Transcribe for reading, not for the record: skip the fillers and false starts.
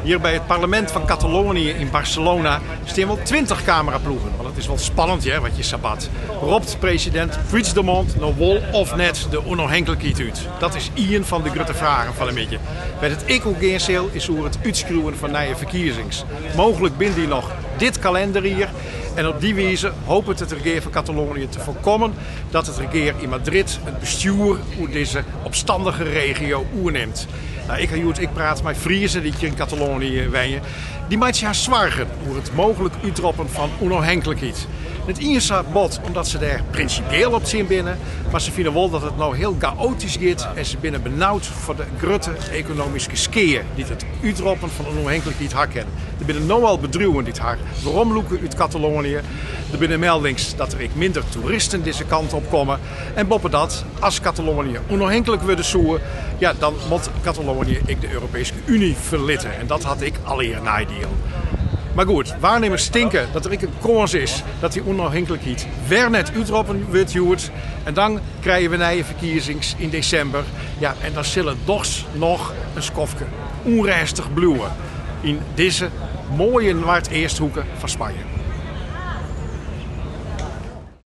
Hjir by it parlemint fan Kataloanië yn Barcelona stean wol 20 kameraploegen, want it is wol spannend hear wat hjir sa bart. Ropt presidint Puigdemont no wol of net de ûnôfhinklikheid út? Dat is ien fan de grutte fragen fan de middei. Wêr't it ek oer gean sil is oer it útskriuwen fan nije ferkiezings. Mooglik binne dy noch dit kalenderjier en op dy wize hopet it regear fan Kataloanië te foarkommen dat it regear yn Madrid it bestjoer oer dizze opstannige regio oernimt. Nou, ik ha hjoed ek praat mei Friezen dy't hjir yn Kataloanië wenje. Dy meitsje har soargen oer it mooglik útroppen fan ûnôfhinklikheid. Net iens sa bot omdat se dêr prinsipieel op tsjin binne, mar se fine wol dat it no hiel gaoatysk giet en se binne benaud foar de grutte ekonomyske skea dy't it útroppen fan ûnôfhinklikheid ha kin. Der binne no al bedriuwen dy't har weromlûke út Kataloanië. Der binne meldings dat der ek minder toeristen dizze kant op komme. En boppedat, as Kataloanië ûnôfhinklik wurde soe, ja, dan moat Kataloanië ek de Europeeske Uny ferlitte. En dat hat ek allegear neidielen. Mar goed, waarnimmers tinke dat der ek in kâns is dat dy ûnôfhinklikheid wer net útroppen wurdt hjoed. En dan krije we nije ferkiezings yn desimber. Ja, en dan sil it dochs noch in skoftke ûnrêstich bliuwe yn dizze moaie noardeasthoeke fan Spanje.